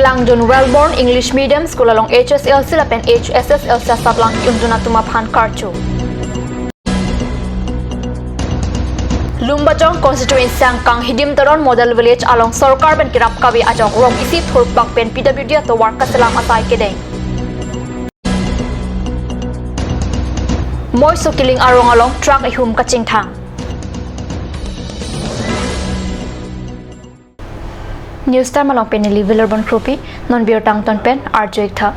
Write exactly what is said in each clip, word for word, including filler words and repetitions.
Langjun Wellborn English Medium School along H S L C lapen H S S L C asatlang ki-undun atum aphan karcho. Lumbajong constituency angkang Hidim Teron Model Village along sorkar pen kerap kave ajok rong isi thurpak pen P W D atovar kaselam asai kedeng. Moiso Kiling arong along truck ihum kachingthang. News Time along pen neli Vilarbon Kropi, non birta angton pen arju-ik tha.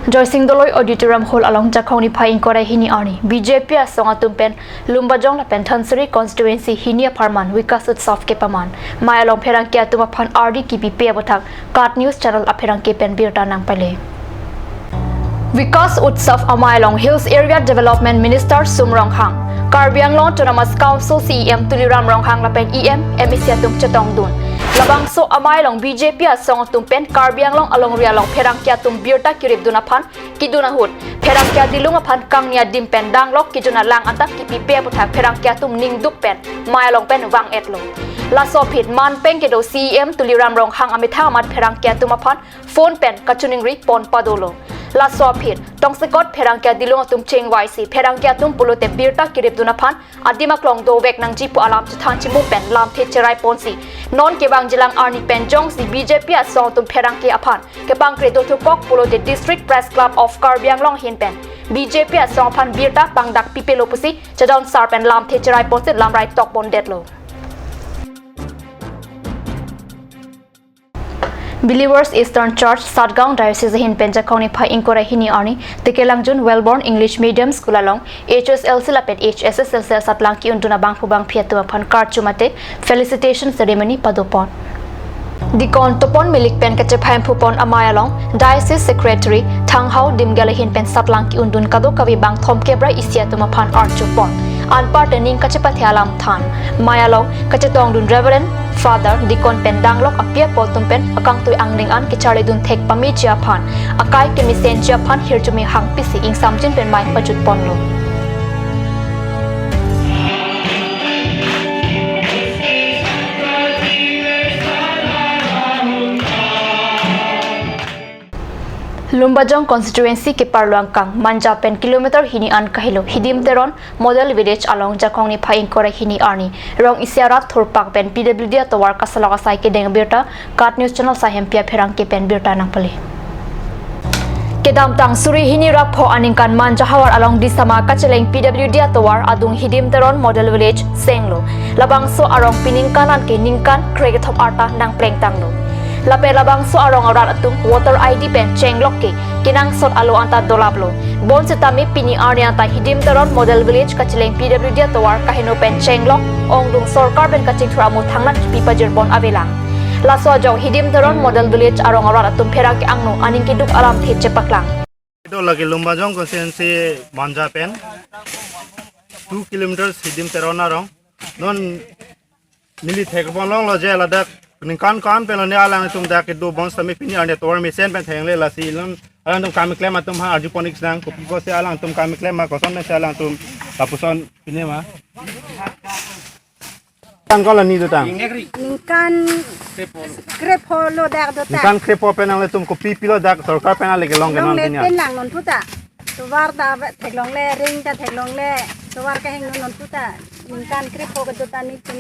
Joysing Doloi Auditorium Hall along Jakhong niphai ingkoi ra hini arni B J P asong atum pen Lumbajong lapen Dhansiri constituency hini apharman Vikas Utsav kepaman. Mei along pherangke atum aphan ardi kipipe aputhak KAT News Channel apherangke pen birta nangpale. Vikas Utsav amei along Hills Area Development Minister Sum Ronghang, Karbi Anglong Autonomous Council C E M Tuliram Ronghang lapen E M, M A C atum chetongdun. Labangso amei along B J P asong atum pen Karbi Anglong alongri along pherangke atum birta kiripdun aphan kedun ahut, pherangke adilung aphan kangni adim pen danglok kejun alang anta kipipe aputhak pherangke atum ningduk pen mei along pen vang-etlo. Laso aphi manpeng kedo C E M Tuliram Ronghang amethang amat pherangke atum aphan phone pen kachiningri pon padolo. Laso aphi tongsekot pherangke adilung atum chingvaisi pherangke atum pulote birta kiripdun aphan adim aklong dovek nangji pu alam chethan chimung pen lamthe cherai ponsi, non kevangjilang arni pen jongsi B J P asong atum pherangke aphan kepangkre dothukok pulote District Press Club of Karbi Anglong ahin pen B J P asong aphan birta pangdak pipelo pusi chedon sar pen lamthe cherai ponsi lamrai tok pondetlo. Believers Eastern Church Satgaon Diocese ahin pen Jakhong niphai ingkoi ra hini arni Tekelangjun Wellborn English Medium School along H S L C lapen H S S L C asatlang ki-undun abangphu bangphi atum aphan karcho mate felicitation ceremony padopon. Deacon Topon Milik pen kachephai phupon amei along Diocese Secretary Thanghao Dimgel ahin pen satlang ki-undun kadokave bang thomkep ra isi atum aphan archopon. Anparte ning kachepathe alam than. Mei along kachetongdun Reverend Father Deacon pen danglok api apo atum pen akangtui angdeng an kecharlidun thek pameji aphan, akai kemesenji aphan hirjume hangpisi ingsamjin pen mei pajutponlo. Lumbajong constituency keparlo angkang Manja pen kilometer hini an kahelo Hidim Teron Model Village along Jakhong niphai ingkoi ra hini arni rong isi arat thurpak pen P W D atovar kaselok asai kedeng birta KAT News Channel sahempia pherangke pen birta nangpale. Kedamtang suri hini ra pho aningkan Manja havar along Disama kacheleng P W D atovar adung Hidim Teron Model Village senglo. Labangso arong piningkan an ke ningkan krekethom arta nangplengtanglo. Lapen labangso arong arat atum voter I D pen chenglok ke kenangsot alo anta dolaplo. Bonsitame pini arni anta Hidim Teron Model Village kacheleng P W D atovar kaheno pen chenglok ongdung sorkar pen kachingthur amo thangnat kipi pajirpon avelang. Laso ajok Hidim Teron Model Village arong arat atum pherangke angno aning keduk alamthe chepaklang. Ito lagi Lumbajong constituency Manja pen two kilometers Hidim Teron arong. Non neli thekpon longlo je ladak ningkan ko-an pen lo ne alangtum dak kedo bonsitame pini arni atovar mesen pen thengle lasi non alangtum kam keklem atum ha arjupon-ik nang kopi pusi alangtum kam keklem ma koson pensi alangtum lapuson pine ma. Tangkol ani dotang. Ningkan krepho lo dak dotang. Ningkan krepho pen nanglitum kopi pilo dak sorkar pen ale kelong ke non longle pini. Pen lang non puta. Tovar ta theklongle, ring ta theklongle, tovar kehingno non puta. Ningkan krepho kedo ta nelitum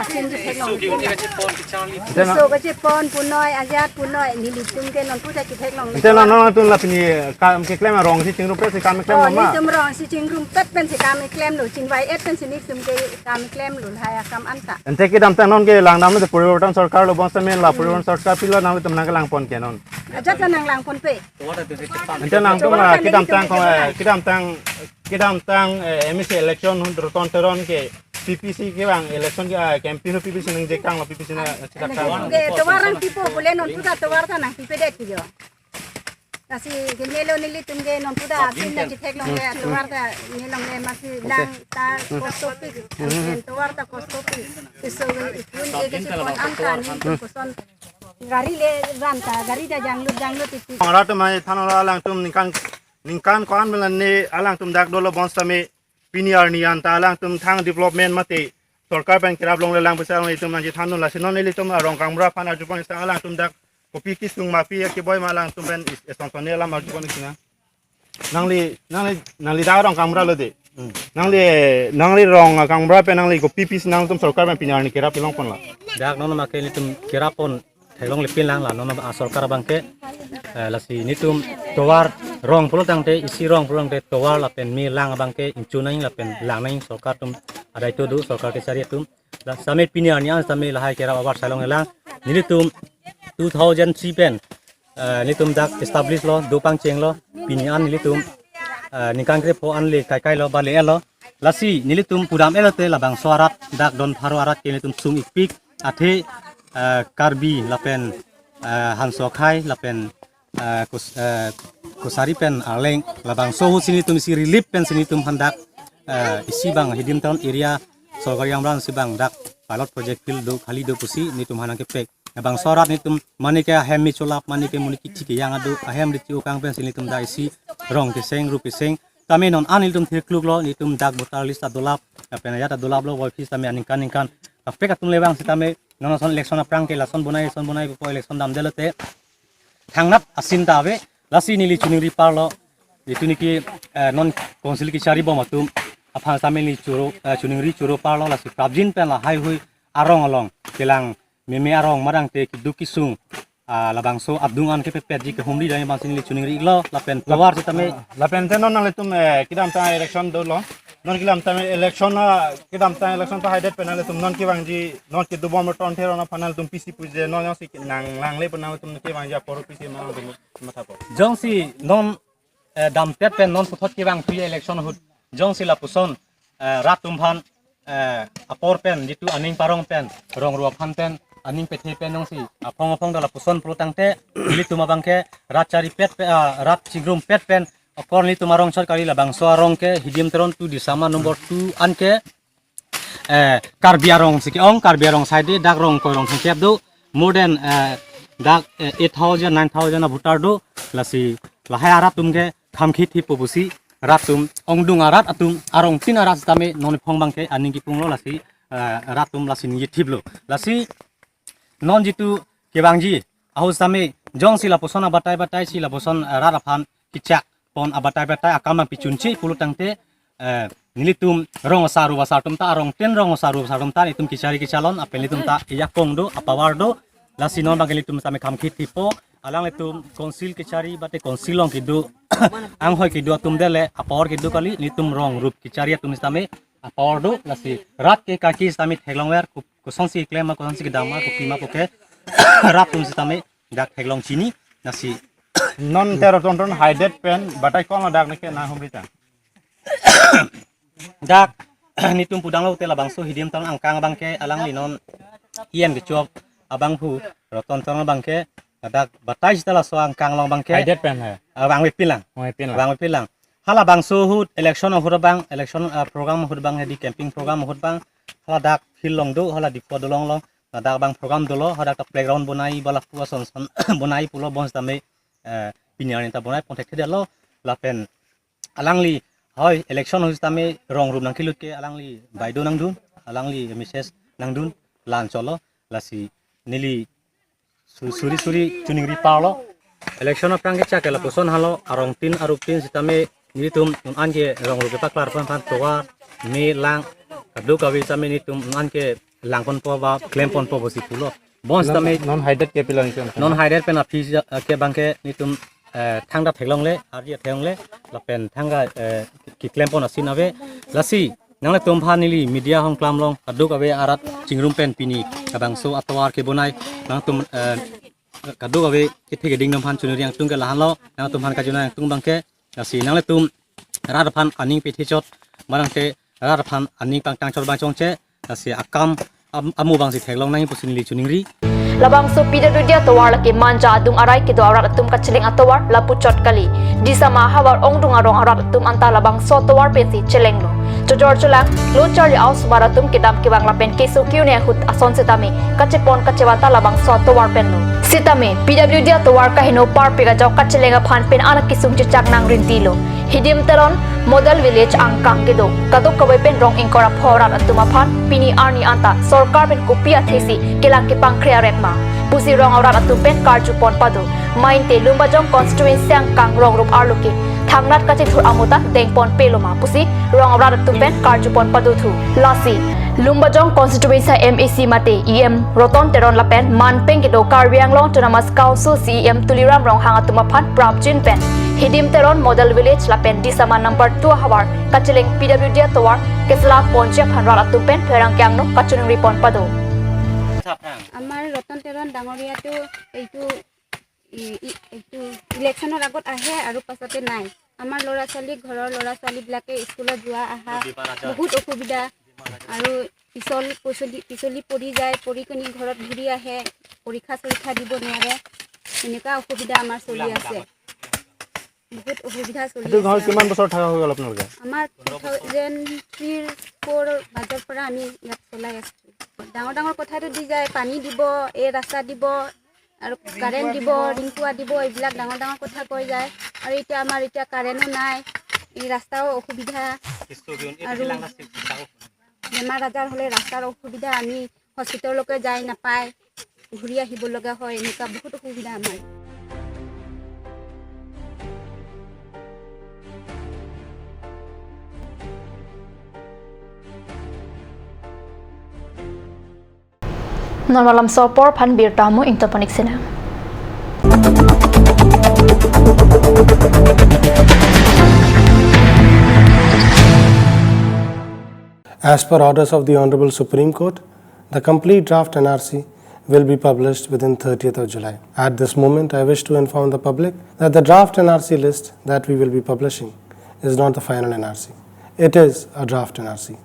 asin di theklong. Ante na- So kachepon punoi, ajat punoi, nelitum ke non puta ketheklong. Ante na non atum la pini kam keklem arong si chingrumpet si kam keklem. Oh, ma nelitum rong si chingrumpet pensi kam klemlo, chingvai-et pensi nelitum ke kam klemlo, lahai akam anta. Ante kedamtang non ke langdamlo te poriborton sorkar lo bonsitame la poriborton sorkar pilo nanglitum nangkelangpon ke non. Ajat la nanglangponpe. Ante nangtum kedamtang ko, kedamtang, kedamtang, eh, M A C election hun Roton Teron ke P P C kevang election ke, ah, campaign P P C nangjektanglo P P C na sitak tang. Ke tovar nangpipo pule non puta tovar ta nangpipedet pijo. Lasi ke melo nelitum ke non puta asin na ketheklongle tovar ta nelongle masi lang ta post office. Tovar ta post office. Keso ikun ke kachepon anta nelitum koson gari le ram ta gari ta janglut janglut titi. Rat mai than alangtum ningkan ningkan ko-an pen la ne alangtum dak dolo bonsitame pini arni anta alangtum thang development mate sorkar pen kerap longle lang pusi alangtum nangchethan non lasi non nelitum arong kangbura aphan arjupon-ik nang alangtum dak kopi kesung ma pi akeboi ma alangtum pen is-, eson son alam arjupon ikina. Nangli, nangli, nangli dak rong kangbra lo de. Hmm. Nangli, nangli rong kangbra pen nangli kopi pisi nangtum sorkar pen pini arni kerap kelong pon la. Dak non ma ke nelitum kerap pon theklongle pinlang la non a sorkar abangke, eh, lasi nelitum tovar rong pulo tangte, isi rong pulo tangte tovar lapen me lang abangke ingchun nang lapen lang nang sorkar atum adai to do sorkar kechari atum. La sitame pini arni an sitame lahai kerap abar salong elang. Nelitum two thousand three pen, eh, nelitum dak establish lo, do pangcheng lo. Pini an nelitum, eh, ningkan krepho an le kaikai lo, bale lo. Lasi nelitum pudam elote labangso arat dak don pharo arat ke nelitum sung ikpik athe, eh, Karbi lapen, eh, Hanso akhei lapen, eh, Kus-, eh, Kachari pen Arleng labangso ahut si nelitum isi relief pen si nelitum aphan dak, eh, isi abang Hidim Teron area sorkari amran si abang dak pilot project field do khali do pusi nelitum aphan nangkepek. Labangso arat nelitum mane ke ahem me cholap mane ke monit kithi kejang ado ahem ri chi-o kang pen si nelitum dak isi rong keseng rup keseng. Tame non an nelitum thirkluk lo, nelitum dak voter list ta dolap, lapen ajat ta dolap lo, voiphis tame aningkan ningkan. Kaprek atum le vang sitame, non ason election aphrang ke lason bonai, lason bonai po election damde lote. Thangnat asin ta ave, lasi neli choningri parlo. Itum ke, eh, non council kechari bom atum aphan sitame neli choro, eh, choningri choro parlo, lasi prapjin pen lahai hui arong along kelang meme arong ma tangte keduk kesung, ah, labangso adung an kepepetji kehumri dai bangsi neli choningri lo lapen tovar sitame. Lapen te non nanglitum, eh, kedamtang election dolo. Non kedamtang election, ah, kedamtang election pahaidet pen nanglitum non kevangji, non kedobom Tontheron aphan nanglitum pisi puji, non jongsi nang nangle pen nanglitum kevangji apor pisi ma nanglitum mathapo. Jongsi non, eh, damtet pen non puthot kevang thu election ahut jongsi lapuson, eh, rat atum aphan, eh, apor pen jitu aning parong pen rong rup aphan pen aning pethe pen jongsi aphong aphong do lapuson pulo tangte nelitum abangke rat charipet pe, ah, rat chingrumpet pen akor nelitum arong chot kali labangso arong ke Hidim Teron two Disama number two an ke, eh, Karbi arong si ke-ong, Karbi arong side dak rong koi rong thengkep do, more than, eh, dak, eh, eight thousand, nine thousand a voter do, lasi lahai arat atum ke kham khit hipo pusi, rat atum, ongdung arat atum, arong tin arat sitame non iphong abangke aning kipung lo lasi, eh, rat atum lasi ningje thip lo. Lasi non jitu kevangji ahut sitame jongsi lapuson abatai batai si lapuson, eh, rat aphan kechak pon abatai batai akam abang pichunche pulo tangte, eh, nelitum rong asar rup asar atum ta arong tin rong asar rup asar atum ta itum kechari kechalon apel itum ta iya kong do apower do lasi non abangke nelitum sitame kham khit hipo alanglitum council kechari bate council along kedo anghoi kedo atum dele apower kedo kali nelitum rong rup kechari atum sitame apower do lasi rat ke kaki sitame theklongver ku-, kosonsi klem ma kosonsi kedam ma kopi ma koke rat atum sitame dak theklong chini lasi non Teron Tontheron haidet pen batai kong lo dak neke nanghumri ta. Dak nelitum pudang lote labangso Hidim Teron angkang abangke alangli non yen kechop abang hu Roton Teron abangke dak batai sita laso angkang along abangke. Haidet pen hai. Abang wepin lang. Wepin lang. Abang wepin lang. Halabangso ahut election ahut abang, election, ah, program ahut abang hedi campaign program ahut abang. Hala dak field along do, hala Diphu dolong along. Ladak abang program dolo, hadak ta playground bonai, bala pu ason son bonai pulo bonsitame, eh, pini arni ta bonai pon thekthedetlo, lapen alangli, hoi, election ahut sitame rong rup nangkelut ke alangli baido nangdun, alangli message nangdun, la-an cholo, lasi neli su-, suri suri choningri parlo. Election aphrang kechak ke lapuson halo, arong tin arup tin sitame nelitum non an ke rong rup kepaklar pon aphan tovar, me lang, kadokave sitame nelitum non an ke lang ponpo ba klem ponpo pusi pulo. Bonsitame non haidet ke pilang itum. Non haidet pen aphi ja-, ke abangke nelitum, eh, thangta theklongle, arje theklongle, lapen thangta, eh, keklem pon asin ave. Lasi, nanglitum aphan neli media ahong klam along, kadokave arat chingrum pen pini, labangso atovar kebonai, nangtum, eh, kadokave kethe keding atum aphan choningri angtung ke la-an lo, nangtum aphan kachoningri angtung abangke, lasi nanglitum rat aphan aning pethe chot, ma tangte rat aphan aning pangtang chot abang chongche, lasi akam am-, amu abangsi theklong nangji pusi neli choningri. Labangso P W D atovar lake manja adung arai kedo arat atum kacheleng atovar lapu chot kali. Disama havar ongdung arong arat atum anta labangso atovar pensi chelenglo. Chojor cholang, lo charli a-osomar atum kedam kevang lapen keso ke-un-e ahut ason sitame kachepon kachevang ta labangso atovar penlo. Sitame P W D atovar kaheno parpik ajok kacheleng aphan pini an akesung chechak nangrintilo. Hidim Teron Model Village angkang kedo kadokave pen rong ingkoi ra pho arat atum aphan pini arni anta sorkar pen kopi athesi kelang kepangkre aret ma. pusi rong arat atum pen karjupon pado. Mainte Lumbajong constituency angkang rong rup arlo ke thangnat kachethur amo ta dengpon peloma pusi rong arat atum pen karjupon pado thu. Lasi Lumbajong constituency M A C mate E M Roton Teron lapen manpeng kedo Karbi Anglong Autonomous Council C E M Tuliram Ronghang atum aphan prapjin pen Hidim Teron Model Village lapen Disama number two ahavar kacheleng P W D atovar keselam ponji aphan rat atum pen pherangke angno kachiningri pon pado. আমাৰ ৰতন তেৰণ ডাঙৰীয়াটো এইটো ই- ই- এইটো ইলেকশ্যনৰ আগত আহে আৰু পাছতে নাই। আমাৰ ল'ৰা ছোৱালী, ঘৰৰ ল'ৰা ছোৱালীবিলাকে স্কুলত যোৱা অহা বহুত অসুবিধা আৰু পিছল পিছলি পিছলি পৰি যায়, পৰি কিনি ঘৰত ঘূৰি আহে, পৰীক্ষা চৰীক্ষা দিব নোৱাৰে, এনেকুৱা অসুবিধা আমাৰ চলি আছে। বহুত অসুবিধা চলি সেইটো আছে গাঁৱত আমাৰ। কিমান বছৰ থকা হৈ গ'ল আপোনালোকে? আমাৰ টু থাউজেণ্ড থ্ৰীৰ ফ'ৰ মাজৰ পৰা আমি ইয়াত চলাই আছোঁ। ডাঙৰ ডাঙৰ কথাটো দি যায়, পানী দিব, এই ৰাস্তা দিব আৰু কাৰেণ্ট দিব, ৰিংকুৱা দিব, এইবিলাক ডাঙৰ ডাঙৰ কথা কৈ যায়। আৰু এতিয়া আমাৰ এতিয়া কাৰেণ্টো নাই, এই ৰাস্তাও অসুবিধা আৰু বেমাৰ আজাৰ হ'লে ৰাস্তাৰ অসুবিধা, আমি হস্পিটেললৈকে যাই নাপায়, ঘূৰি আহিব লগা হয়, এনেকুৱা বহুত অসুবিধা আমাৰ। Normal lamso apor aphan birta mo ingtopon ik sena. As per orders of the Honorable Supreme Court, the complete draft N R C will be published within thirtieth of July. At this moment, I wish to inform the public that the draft N R C list that we will be publishing is not the final N R C. It is a draft N R C.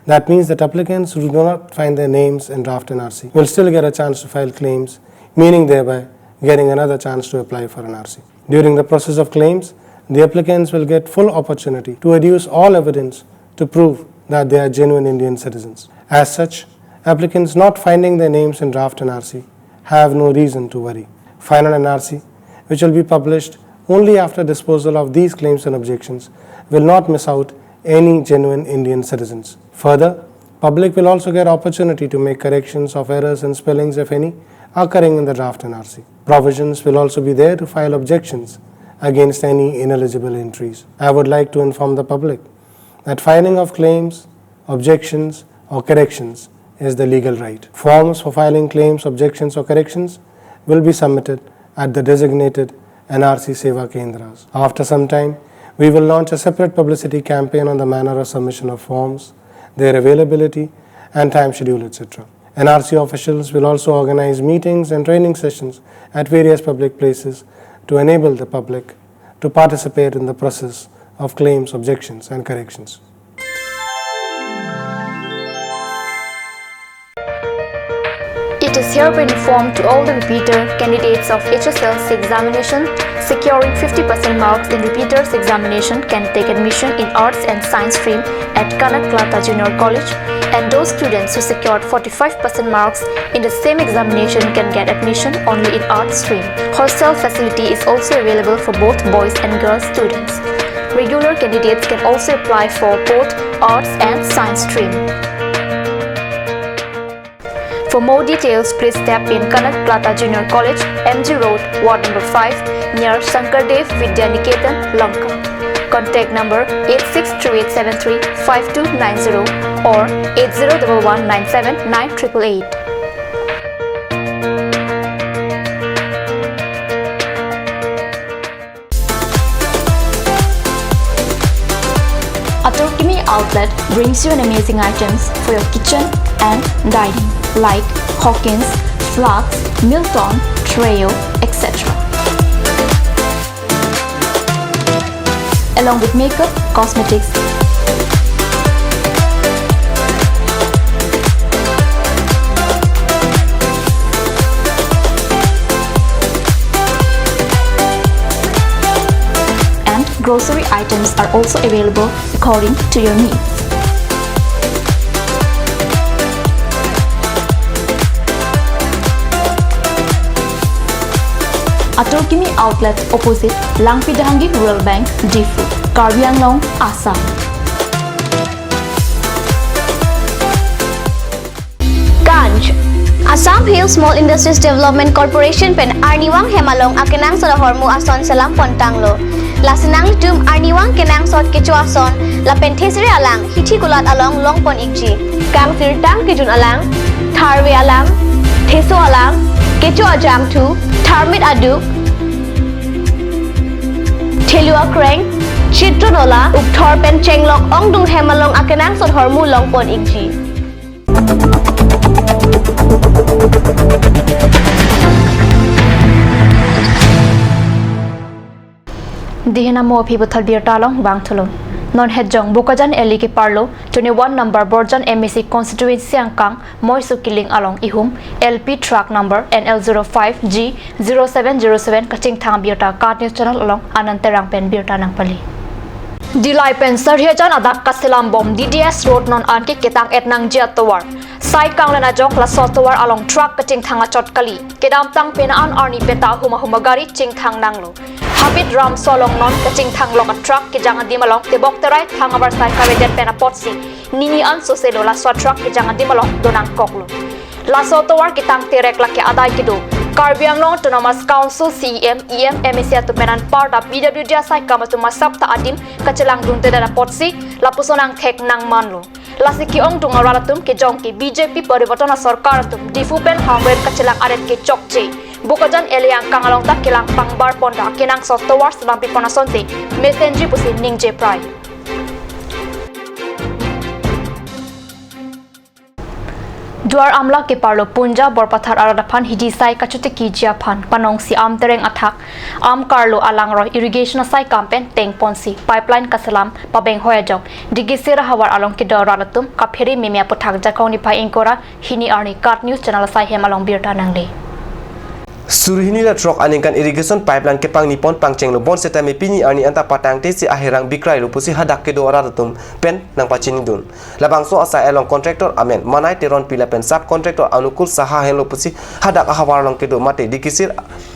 That means that applicants who do not find their names in draft N R C will still get a chance to file claims, meaning thereby getting another chance to apply for N R C. During the process of claims, the applicants will get full opportunity to adduce all evidence to prove that they are genuine Indian citizens. As such, applicants not finding their names in draft N R C have no reason to worry. Final N R C, which will be published only after disposal of these claims and objections, will not miss out any genuine Indian citizens. Further, public will also get opportunity to make corrections of errors and spellings, if any, occurring in the draft N R C. Provisions will also be there to file objections against any ineligible entries. I would like to inform the public that filing of claims, objections, or corrections is the legal right. Forms for filing claims, objections, or corrections will be submitted at the designated N R C Seva Kendras. After some time, we will launch a separate publicity campaign on the manner of submission of forms, their availability, and time schedule, et cetera. N R C officials will also organize meetings and training sessions at various public places to enable the public to participate in the process of claims, objections, and corrections. It is hereby informed to all the repeater candidates of H S L C examination securing fifty percent marks in repeaters examination can take admission in Arts and Science stream at Kanak Latha Junior College, and those students who secured forty-five percent marks in the same examination can get admission only in Arts stream. Hostel facility is also available for both boys and girls students. Regular candidates can also apply for both Arts and Science stream. For more details, please step in Kanak Latha Junior College, M G Road, Ward number five, near Shankardev Vidya Niketan, Lanka. Contact number eight six three eight seven three five two nine zero or eight zero double one nine seven nine triple eight. Atur Kimi Outlet brings you an amazing items for your kitchen and dining, like Hawkins, flasks, Milton, tray, et cetera, along with makeup, cosmetics, and grocery items are also available according to your needs. Atur Kimi Outlet, opposite Langpi Dahangi Rural Bank, Diphu, Karbi Anglong, Assam. Ganj, Assam Hill Small Industries Development Corporation pen arnivang hem along akenangsot ahormu ason selam pon tanglo. Lasi nanglitum arnivang kenangsot kecho ason lapen thesere alang hithi kulat along long pon ikji. Kangsirtang kejun alang, tharve alang, theso alang, kecho ajangthu, tharmit aduk, thelu akreng, chitro nola, ukthor pen chenglok ongdung hem along akenangsot ahormu long pon ikji. Dihena mo aphi puthot birta along vangthulo. Non hetjong Bokajan L A keparlo twenty-one number Borjan M A C constituency angkang Moisu Kiling along ihum L P truck number N L zero five G zero seven zero seven kachingthang birta KAT News Channel along Anand Terang pen birta nangpali. Dillai pen Sarhiajan adak kaselam bom D D S Road non anke ketang et nangji atovar. Sai kanglen ajok laso atovar along truck kachingthang achot kali. Kedamtang pena an arni penta ahum ahum agari chingthang nanglo. Habit Ramso along non kachingthang lok a truck kejang adim along tebok terai thang avarsai kavedet pen apotsi nini an soselo laso a truck kejang adim along donangkoklo. Laso atovar ketang terek lake adai kedo Karbi Anglong Autonomous Council C E M, E M, M A C atum pen anparta P W D asai kam atum asap ta adim kachelang dunte dan apotsi lapuson angthek nangmanlo. Lasi ke-ongdung arat atum kejong ke B J P parivartan asorkar atum Diphu pen Hamren kachelang aret kechokche. Bokajan L A angkang along ta kelang pangbar pon ta kenangsot atovar selam pipon asonte mesenji pusi ningje prai. Duar Amla keparlo Punja Borpathar arat aphan hidi sai kachotekiji aphan panongsi Amtereng athak Amkarlo alangroi irrigation asai kam pen tengponsi pipeline kaselam pabenghoi ajok Dikisir ahavar along kedo arat atum kaphere meme aputhak Jakong niphai ingkoi ra hini arni KAT News Channel asai hem along birta nangle. Suri hini ra throk aningkan irrigation pipeline kepangni pon pangchenglo bonseta me pini arni anta patangtesi aherang bikrailo pusi hadak kedo arat atum pen nangpachinidun. Labangso asai along contractor amen Manai Teronpi lapen sub contractor Anukul Saha henlo pusi hadak ahavar along kedo mate Dikisir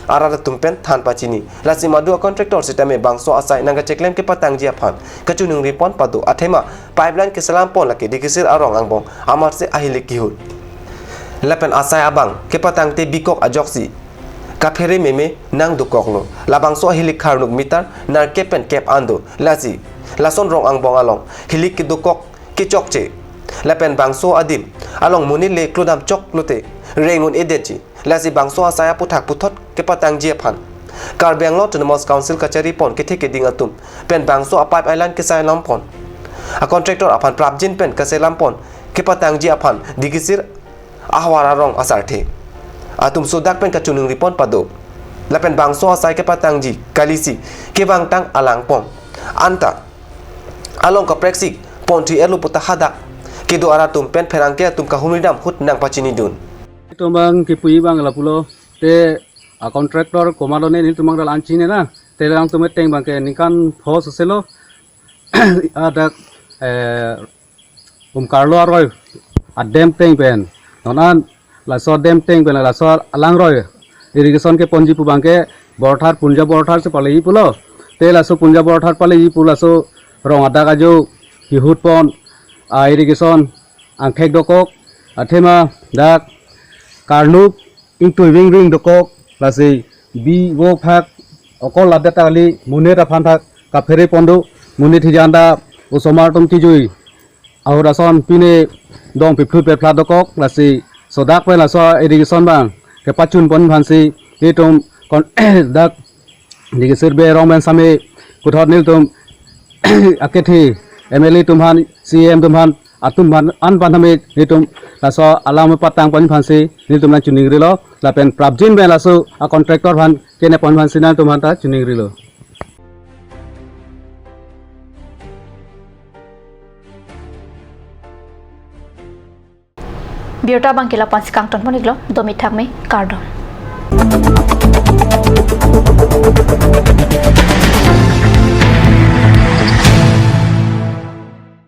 arat atum pen than pachini. Lasi madu a contractor sitame bangso asai nangkacheklem kepatangji aphan kachiningri pon pado athema pipeline keselam pon lake Dikisir arong angbong amarse ahilik kihut. Lapen asai abang kepatangte bikok ajoksi kaphere meme nangdokoklo. Labangso ahilik kharnuk meter nerkep pen kep an do. Lasi lason rong angbong along hilik kedokok kechokche. Lapen bangso adim along monit le klodam chok lote reng un-edetji. Lasi bangso asai aputhak puthot kepatangji aphan Karbi Anglong Autonomous Council kachari pon kethe keding atum pen bangso a pipeline keselam pon a contractor aphan prapjin pen keselam pon kepatangji aphan Dikisir ahavar arong asarthe atum sodak pen kachiningri pon pado. Lapen bangso asai kepatangji kalisi kevangtang alang pon anta along kapreksi ponthi erlo puta hadak kedo arat atum pen pherangke atum kahumri dam ahut nangpachinidun. Itum abang kipu-i abang lapulo te a contractor komatlo ne nelitum abang dal an chinine na te lang tum teng abang ke ningkan pho soselo adak eh Amkarlo aroi adem teng pen non an laso adem teng pen laso alangroi irrigation keponji pu abang ke Borthar Punja Borthar si paleji pulo. Te laso Punja Borthar paleji pu laso rong adak ajo kihut pon a irrigation angthek dokok athema dak karnuk ingtui vingving dokok lasi bi vo phak okol ladet kali monit aphan thak kaphere pon do monit hijan ta osomar atum kijui ahut ason pine dong piphlut peplat dokok lasi sodak pen laso irrigation abang kepachun pon aphansi itum kon dak Dikisir be rong pen same puthot nelitum akethe M L A atum aphan C E M atum aphan atum aphan an aphan same nelitum laso alam patang pon aphansi nelitum nangchiningrilo lapen prapjin pen laso a contractor aphan kene pon aphansi nangtum aphan ta chiningrilo. Birta abang ke la-an si kangton pon iklo, domi thakme, kardom.